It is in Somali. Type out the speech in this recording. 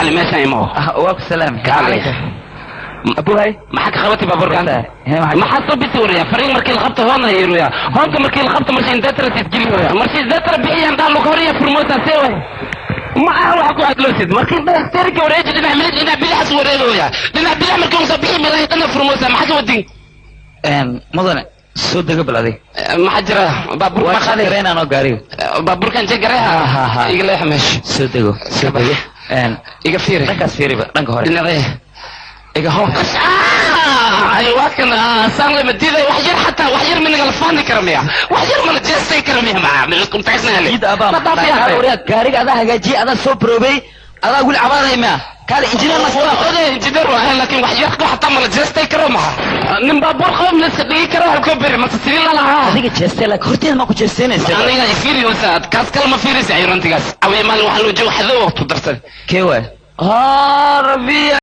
Kaali, meeshaan imo. Waa ku salaamay. Kaali. Abuhay. Maxaa ka qabatay baabuurkan? Maxaa soo bisi waraya? Fariin markii la qabto hoona yeeruya, hoonka markii la qabto markii indatara tisgeliyoya, markii indatara bixiyaan dhaa luka horaya furmoosa. See way ma aha waxa ku hadloosid markii steerinka wareeji dhinac midig, dhinac bidixas wareegooya, dhinac bidix markii uu soo bixi meelaha dhanna furmoosa. Maxaa ka wadin? Mudane, soo dego bal adig. Maxaa jira? Baabuur waa ma qaaday? Shaqareynaan oo gaariga. Baabuurkan jegareha. Ha, ha. Iga leex meesha. Soo dego, soo dego. Iga fiiri. Dhankaas fiiriba, dhanka hore. Dhinacee iga hor ay waa kan saan lama diiday. Wax yar xataa, wax yar minaga la fahmi kara miya? Wax yar mana jeestay kara miya? Maa milaskum taxsnaa. Jid abaa gaariga adaa hagaajiye, adaa soo proobey, adaa weli cabaadaya miya? Kaale, injineer ma? Oday injineer waa, laakiin wax yar xataa mala jeestay karo maha? Nin baabuur qabo ma iska dhigi karo halkoo beri mase sidii lalahaa? Adiga jeestay, laakiin horteeda ma ku jeesteynaysa? Aniga fiiriyoosa, kaas kale ma fiirisa. Ayrantigaas awey maalin waxaa loo jooga xadow waqtu darsan. Kee waay? Haa, rabiya.